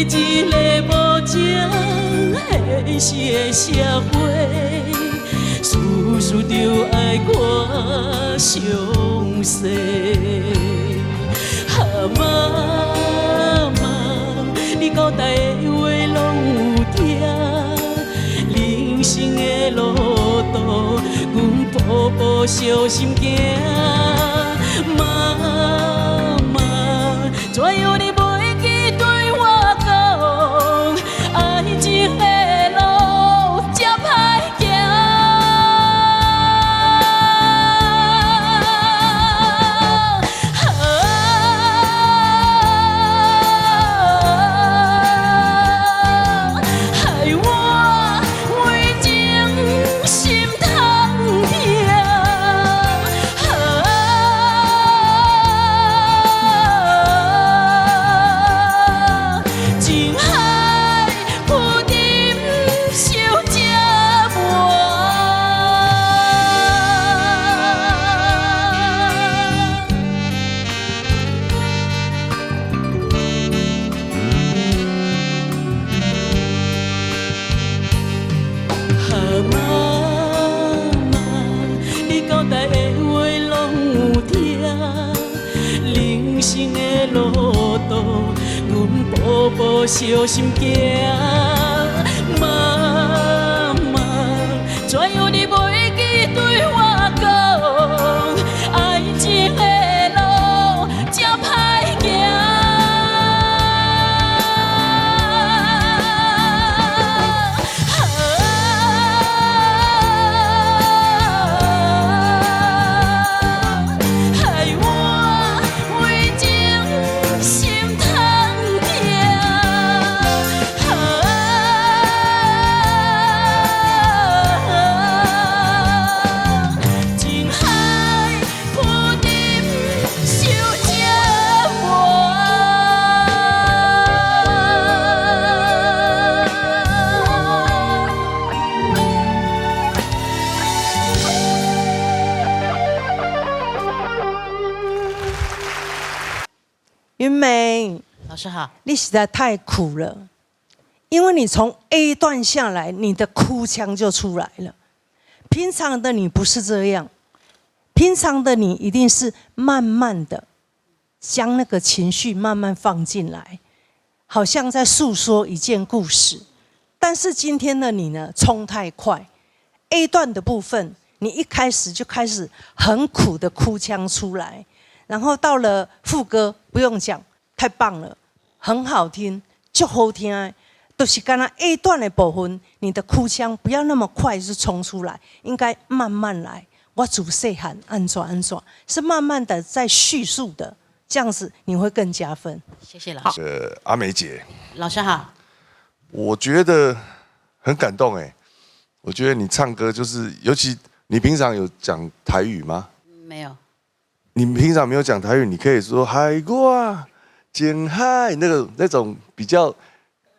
一个無情現實的社會，事事著愛看詳細。啊媽媽，你交代的話攏有聽，人生的路途，阮步步小心行。媽媽，怎樣你袂記對我講，愛情的路這歹行。害我為情心痛疼。情海浮沉受折磨。啊媽媽，你交代的話攏有聽，人生的路途，阮步步小心行。媽媽，怎樣你袂記對我講，愛情的路這歹行。害我為情心痛疼。情海浮沉受折磨。雲美，老師好，你實在太苦了，因為你從 A 段下來，你的哭腔就出來了。平常的你不是這樣，平常的你一定是慢慢的將那個情緒慢慢放進來，好像在訴說一件故事。但是今天的你呢，衝太快，A 段的部分，你一開始就開始很苦的哭腔出來，然後到了副歌，不用講，太棒了，很好聽，足好聽的。就是剛剛 A 段的部分，你的哭腔不要那麼快就衝出來，應該慢慢來。我自細漢按怎按怎，是慢慢的在敘述的，這樣子你會更加分。謝謝老師。阿美姐，老師好。我覺得很感動哎，我覺得你唱歌就是，尤其你平常有講台語嗎？沒有。你平常沒有講台語，你可以說海過情海那種比較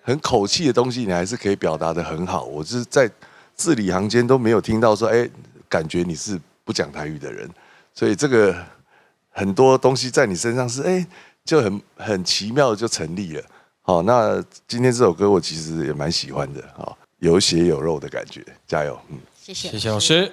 很口氣的東西，你還是可以表達得很好。我是在字裡行間都沒有聽到說，哎，感覺你是不講台語的人，所以這個很多東西在你身上是哎，就很奇妙的就成立了。好，那今天這首歌我其實也蠻喜歡的，有血有肉的感覺，加油，謝謝，謝謝老師。